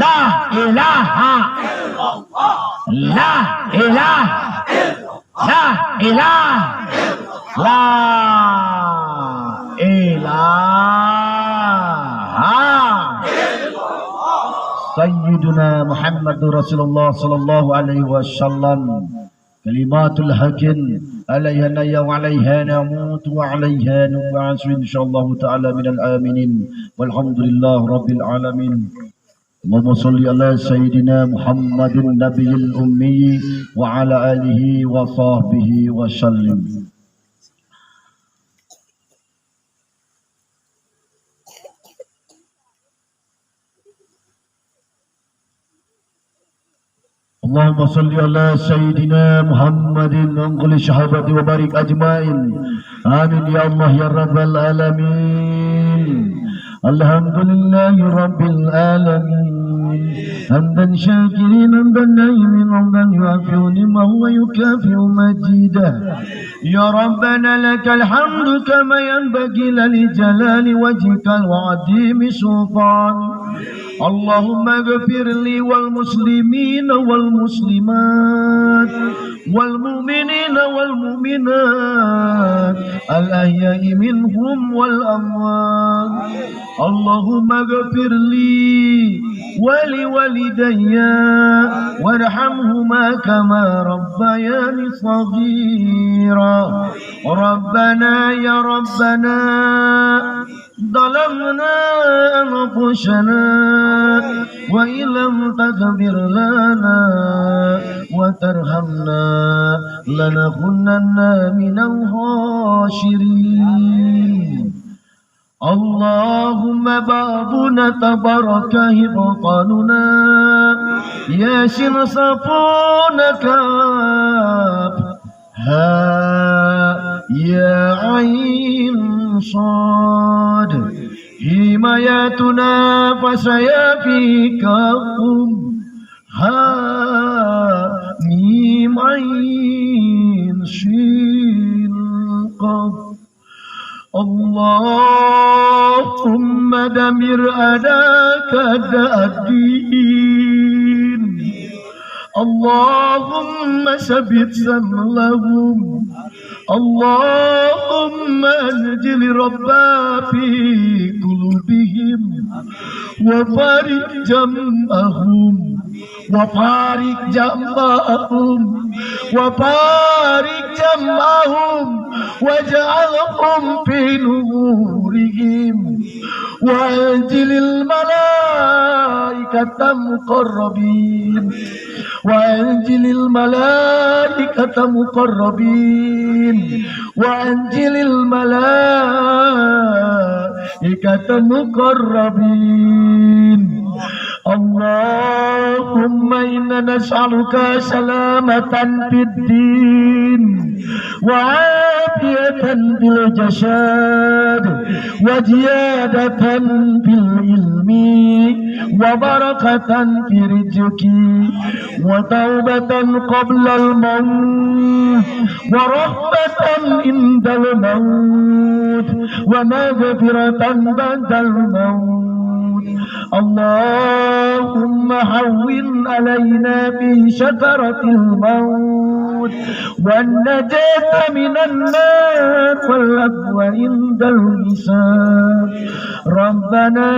La ilaha La ilaha La ilaha La ilaha Sayyiduna Muhammad Rasulullah sallallahu alaihi wasallam. Kalimatul haqqin alaiha naya wa alaiha namut wa alaiha nub'atsu insyaallah ta'ala minal aminin walhamdulillah rabbil alamin. Allahumma salli ala sayyidina Muhammadin nabiyil ummi wa ala alihi wa sahbihi wa sallim. Allahumma salli ala sayyidina Muhammadin wa ala sahabati wa barik ajmain. Amin ya Allah ya rabbal alamin. Alhamdulillahi rabbil alamin. Hamdan syakirin, hamdan naimin, hamdan yuafi'u ni'mahu wa yukafi'u majidah. Ya Rabbana lakal hamdu kama yanbaghi li jalali wajhika wa 'azimi sultan. Allahumma ighfir li wal muslimina wal muslimat wal mu'minina wal mu'minat al ahya'i minhum wal amwat. Allahumma ighfir li wa li walidayya warhamhuma kama rabbayani saghira. Rabbana ya Rabbana ظلمنا أنفسنا وإن لم تغفر لنا وترحمنا لنكونن من الخاسرين. اللهم بابنا تبارك هبطاننا ياسين صفونك ها يا عين صاد حمايتنا فسيفيكهم ها ميم عين شين قاف. اللهم دمر أداك الدين. اللهم ثبت سملهم. اللهم انجل ربا في قلوبهم وفارق جمعهم وفارق جمعهم وفارق جمعهم واجعلهم في نورهم وانجل الملائكة مقربين وانجل الملائكة مقربين وانجل الملائكة مقربين. اللهم إنا نسألك سلامة في الدين وعافية في الجسد وزيادة في العلم وبركة في رزقك وتوبة قبل الموت ورحمة عند الموت ومغفرة بعد الموت. اللهم هون علينا في شكرة الموت والنجاة من النار والعفو عند الحساب. ربنا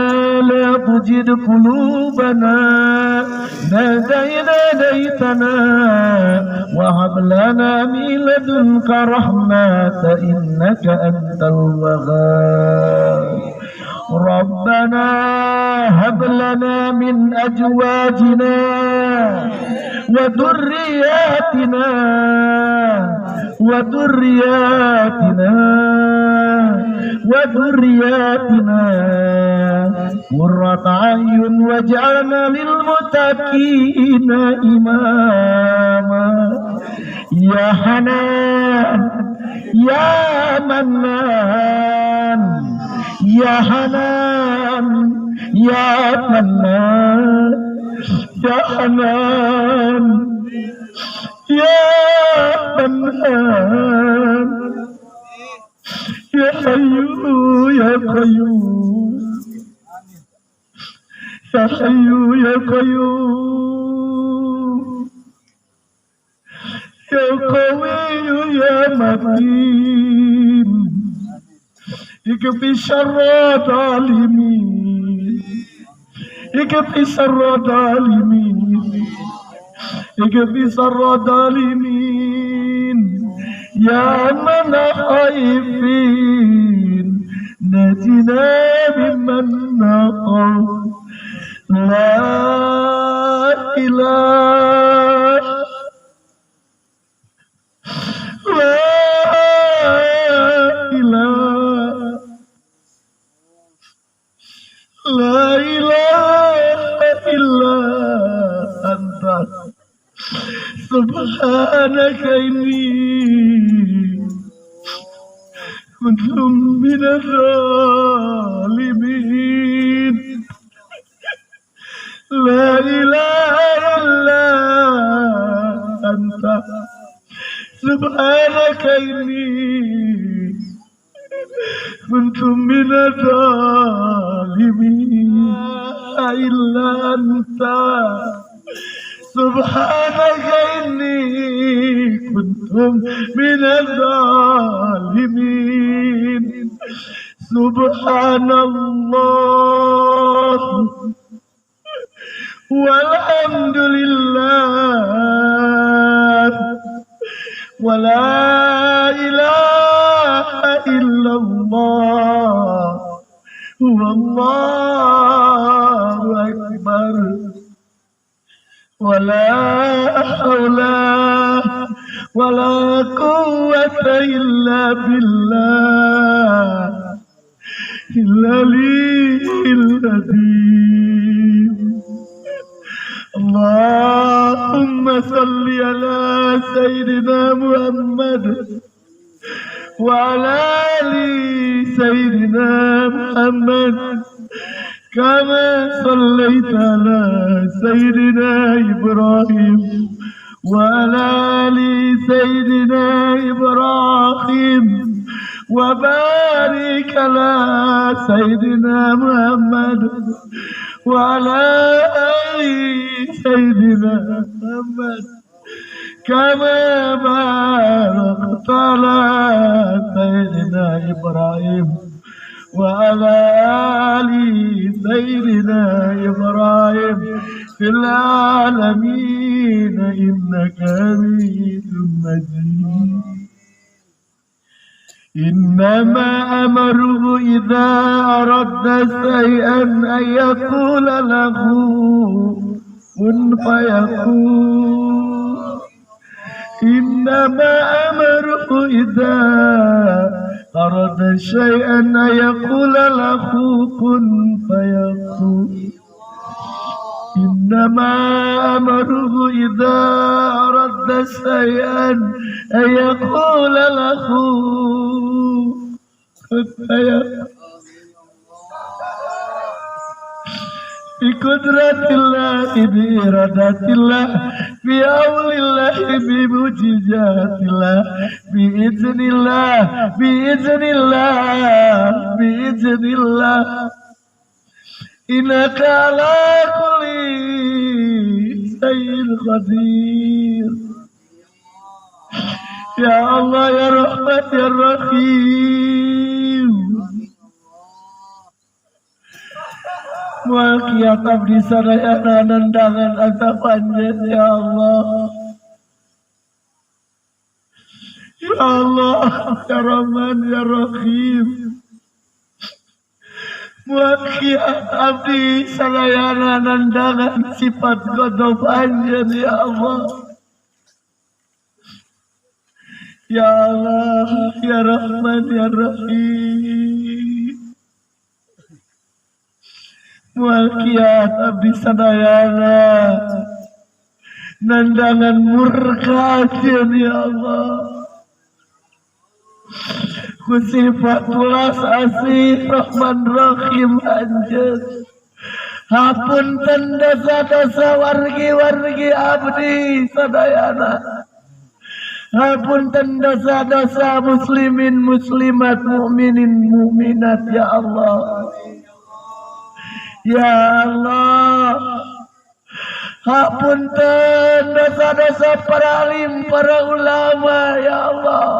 لا تزغ قلوبنا بعد إذ هديتنا وهب لنا من لدنك رحمة إنك أنت الوهاب. ربنا هب لنا من أزواجنا وذرياتنا وذرياتنا وذرياتنا قرة أعين واجعلنا للمتقين إماما. يا حنان يا منان يا حنان يا منان يا حنان يا منان يا حي يا قيوم يا حي يا قيوم يا قوي يا متين اكفي شر الظالمين اكفي شر الظالمين اكفي شر الظالمين يا من خايفين نجنا ممن نخاف. لا إله لا إله لا إله إلا أنت سبحانك إني كنت من الظالمين. لا إله إلا أنت سبحانك إني كنت من الظالمين. إلا أنت سبحانك إني كنت من الظالمين. سبحان الله والحمد لله ولا إله إلا الله والله أكبر ولا حول ولا قوة إلا بالله العلي العظيم. اللهم صل على سيدنا محمد وعلى آل سيدنا محمد كما صليت على سيدنا إبراهيم وعلى آل سيدنا إبراهيم وبارك على سيدنا محمد وعلى آل سيدنا محمد كما باركت على سيدنا إبراهيم وعلى آل سيدنا إبراهيم في العالمين إنك حميد مجيد. إنما أمره إذا أراد شيئا أن يقول له كن فيكون. إنما أمره إذا أراد شيئا أن يقول له كن فيكون. إنما أمره إذا أراد شيئا أن يقول له كن فيكون. بقدرة الله بإرادة الله بعون الله بمعجزات الله بإذن الله بإذن الله بإذن الله إنك على كل شيء قدير. يا الله يا رحمن يا رحيم. Mual kiat abdi sadayana nendangan asa panjen ya Allah. Ya Allah ya Rahman ya Rahim. Moal kiat abdi sadayana nandangan sifat ghadab anjeun ya Allah. Ya Allah, ya Rahman, ya Rahim. Moal kiat abdi sadayana nandangan murka anjeun ya Allah. Ku sifat welas asih Rahman Rahim anjeun. Hapunten dosa-dosa wargi-wargi abdi sadayana. Hapunten dosa-dosa muslimin muslimat mukminin mukminat ya Allah. Ya Allah. Hapunten dosa-dosa para alim, para ulama ya Allah.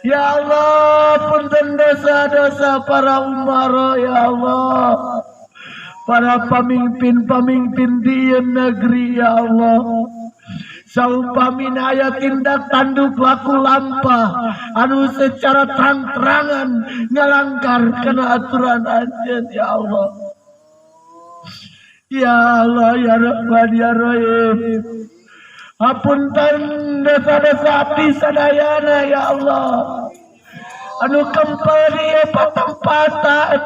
Ya Allah, punten dosa-dosa para umara ya Allah. Para pamimpin-pamimpin di negeri ya Allah. Saupamina aya tindak tanduk laku lampah anu secara terang-terangan ngalanggar kana aturan anjeun ya Allah. Ya Allah, ya Rahman, ya Rahim. Hapunten dosa-dosa abdi sadayana ya Allah. Anu kempel di ieu patempatan.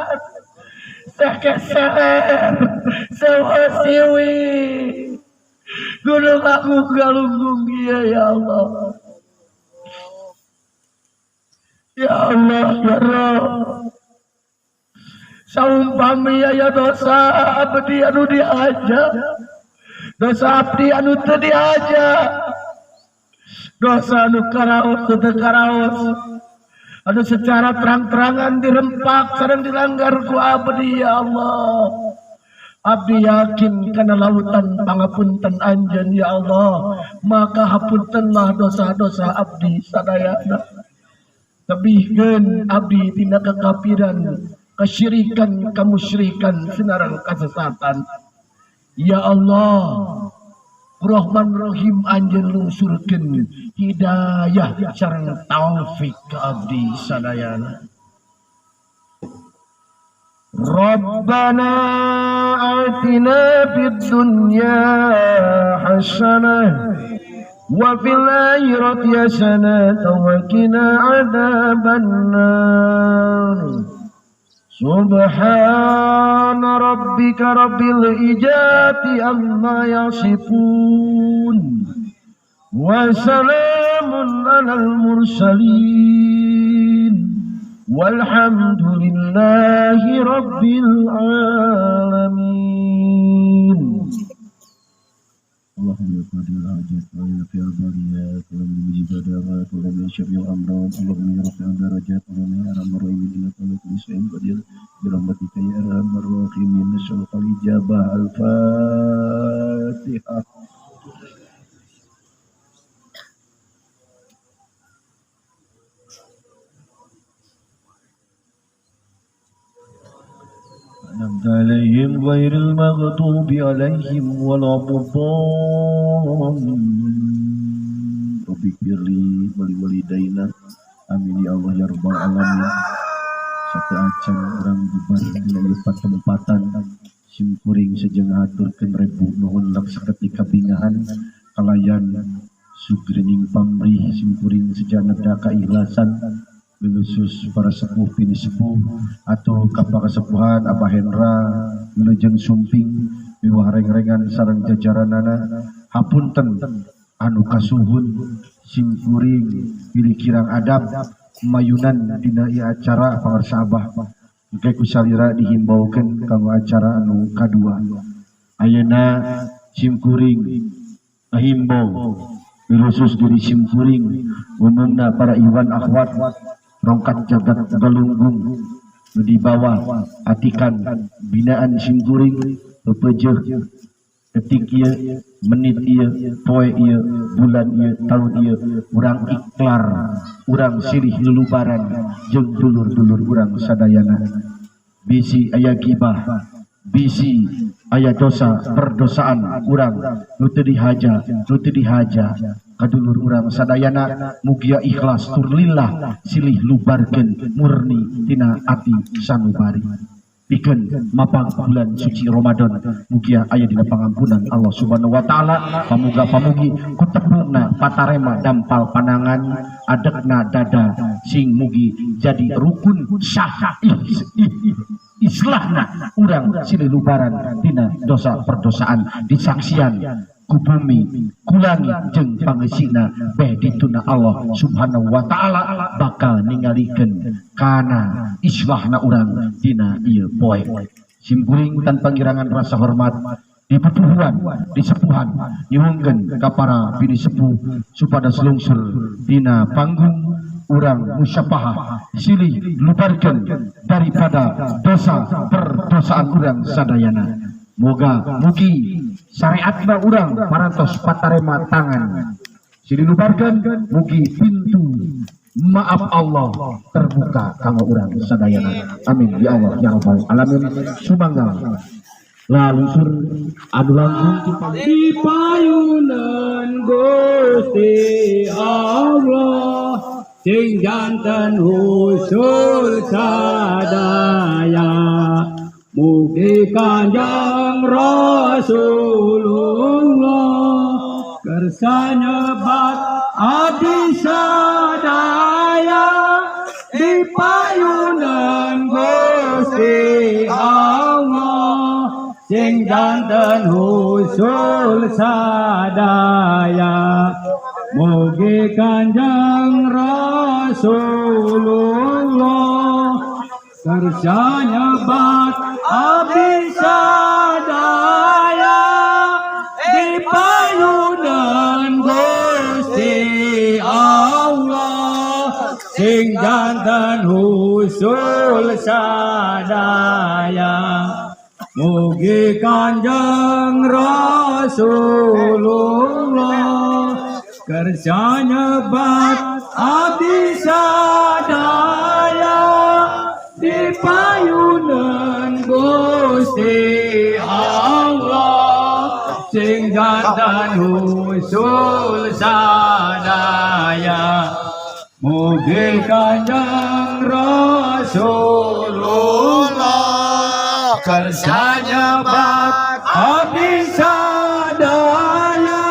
Sekeser, sewa siwi. Gunung Agung Galunggung ieu ya Allah. Ya Allah, ya Rabb. Saumpami aya dosa abdi anu dihaja, dosa abdi anu teu dihaja, dosa anu karaos teu karaos, anu secara terang-terangan dirempak sareng dilanggar ku abdi ya Allah. Abdi yakin kana lautan pangapunten anjeun ya Allah, maka hapuntenlah dosa-dosa abdi sadayana. Tebihkeun abdi tina kekafiran, kesyirikan, kemusyrikan, sinareng kesesatan. Ya Allah, Rahman Rahim anjeun lungsurkeun hidayah sareng taufik ka abdi sadayana. Rabbana atina fid dunya hasanah wa fil akhirati hasanah wa qina adzabannar. Subhana rabbika rabbil izzati amma yasifun wa salamun alal mursalin walhamdulillahi rabbil alamin. Allahumma qadil hajat wa ya fi albariyat wa min mujib da'wat wa min syafi'il amrad. Allahumma ya rafi'al darajat wa ya arhamar rahimin innaka ala kulli syai'in qadir. Bi rahmatika ya arhamar rahimin nas'aluka al-ijabah. Al-Fatihah. أنعمت عليهم غير المغضوب عليهم ولا الضالين. رب اغفر لي ولوالدينا. Amin ya Allah ya rabbal alamin. Satu acan urang bubar dina ieu patempatan sim kuring sejeng haturkeun rebu nuhun lak saketika bingahan kalayan sugrining pamrih sim kuring sejana kaikhlasan khusus para sepuh pini sepuh atau ka kasepuhan Abah Hendra wilujeng sumping miwah reng-rengan sareng jajaranana. Hapunten anu kasuhun sim kuring pilih kirang adab mayunan dina ieu acara pangarsa Abah engke ku salira dihimbaukeun kanggo acara anu kadua. Ayeuna sim kuring ngahimbau khusus diri sim kuring umumna para iwan akhwat rongkat jagat galunggung di bawah atikan binaan sim kuring pepejeuh detik ieu menit ieu poe ieu bulan ieu tahun ieu urang iklar urang silih lulubaran jeung dulur-dulur urang sadayana. Bisi aya gibah, bisi aya dosa perdosaan urang nu teu dihaja, nu teu dihaja. Kadulur urang sadayana, mugia ikhlas tur lillah, silih lubarkeun murni tina ati sanubari pikeun mapag bulan suci Ramadan, mugia aya dina pangampunan Allah Subhanahu wa taala. Pamuga pamugi kutepungna patarema dampal panangan, adekna dada, sing mugi jadi rukun sah islahna urang silih lubaran tina dosa perdosaan, disaksian ku bumi, ku langit jeung pangeusina. Beh dituna Allah Subhanahu wa taala bakal ningalikeun kana islahna urang dina ieu poe. Simkuring tanpa ngirangan rasa hormat dipupuhuan disepuhan nyuhunkeun ka para bini sepuh supados lungsur dina panggung, urang musyafahah silih lubarkeun daripada dosa perdosaan urang sadayana. Moga mugi syariatna urang parantos patarema tangan silih lubarkeun, mugi pintu maaf Allah terbuka kanggo urang sadayana. Amin ya Allah ya rabbal alamin. Sumangga lalungsur anu langkung. Di payunan Gusti Allah sing janten usul sadaya. Mugi Kanjeng Rasulullah kersa nyebat abdi sadaya. Di payunan Gusti Allah sing janten usul sadaya. Mugi Kanjeng Rasulullah kersa nyebat abdi sadaya. Di payunan Gusti Allah sing janten usul sadaya. Mugi Kanjeng Rasulullah kersa nyebat abdi sadaya. Di payunan Gusti Allah sing janten usul sadaya. Mugi Kanjeng Rasulullah kersa nyebat abdi sadaya.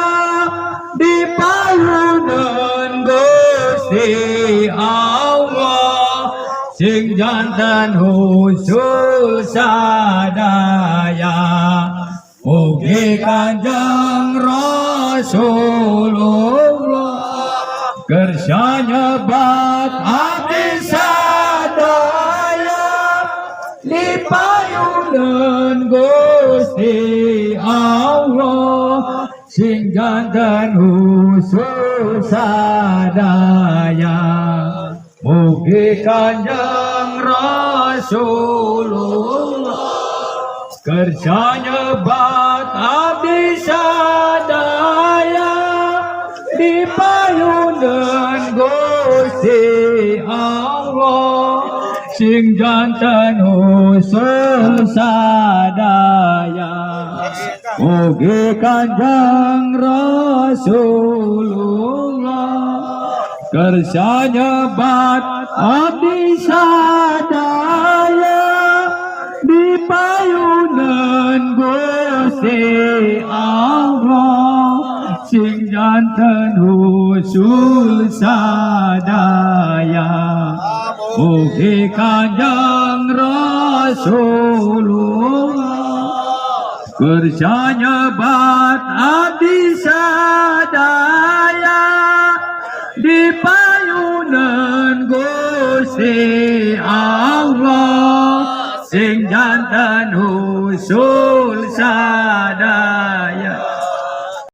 Di payunan Gusti Allah sing janten usul sadaya. Mugi Kanjeng Rasulullah kersa nyebat abdi sadaya. Di payunan Gusti Allah sing janten usul sadaya. Mugi Kanjeng Rasulullah kersa nyebat abdi sadaya. Di payunan Gusti Allah sing janten usul sadaya. Mugi Kanjeng Rasulullah kersa nyebat abdi sadaya. Di payunan Gusti Allah sing janten usul sadaya. Mugi Kanjeng Rasulullah kersa nyebat abdi sadaya. Di payunan Gusti Allah sing janten usul sadaya.